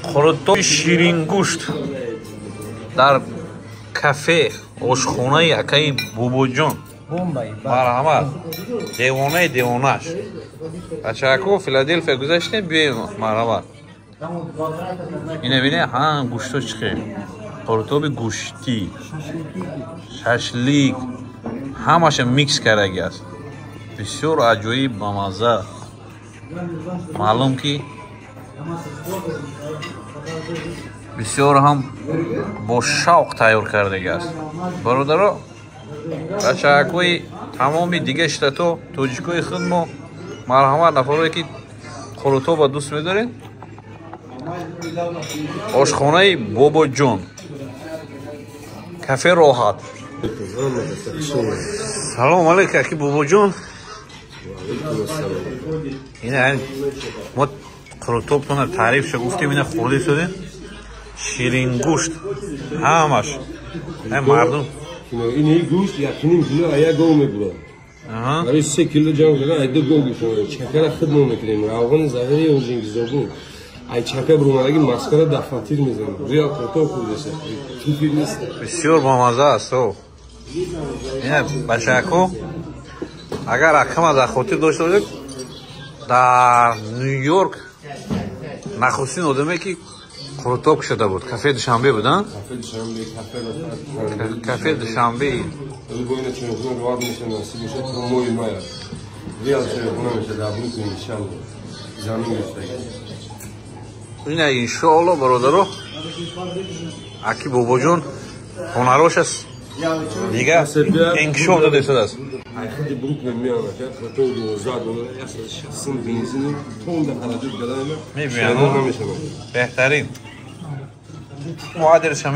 Қурутоби ширингӯшт дар кафе ошхонаи акаи Бобоҷон. Марҳамат, девонаи девонаш. Бачаако, Филаделфия гузаштем, биёем, марҳамат. Ина бине, ҳа, гӯшто чӣ хел. Қурутоби гӯштӣ, шашлик, ҳамаша микс кардаги аст. Бисёр аҷоиб, бамазза. Маълум ки бисёр ҳам бо шавқ тайёр кардаги аст. Бародаро, бачаакҳои тамоми дига штато, тоҷикои худ мо, марҳамат, нафарое ки қурутоба дӯст медоред, ошхонаи Бобоҷон, кафе Роҳат. Салом алейк, аки Бобоҷон. Ина мо қурутобтона таърифша гуфтем, ина хӯрда шудем. Ширингӯшт ҳамаш мардум. Ини гӯшт 1.5 кило як гов мебурад. Барои 3 кило ҷамъ кардан ай 2 гов гӯшт. Чакара худ мо мекунем. Равғани заҳири ожингизобун. Ай чака бурумадаги масхара дар фатир мезанем. Реал қурутоб хӯрдеса. Туфи нест. Бисёр бомазза аст. Ина бачако, агар акама дар хотир дошта бошед, дар Нью-Йорк нахустин одаме ки қурутоб шуда буд, кафе Душанбе буд, а? Кафе Душанбе, кафе Роҳат. Кафе Душанбе. Бо ина чойхона роҳат меша, насиб меша то моҳи мая. Реал чойхона меша дар Бруклин, иншалло. Замин гирифтаги. Ина иншоалло, бародаро, аки Бобоҷон ҳунарош аст, дига инкишоф дода истодааст. Ай худи Бруклин меояд, ака, қурутоб $12, 160 сум бензину тонда хараҷот кардан. Мебинам. Беҳтарин. Мо адресша.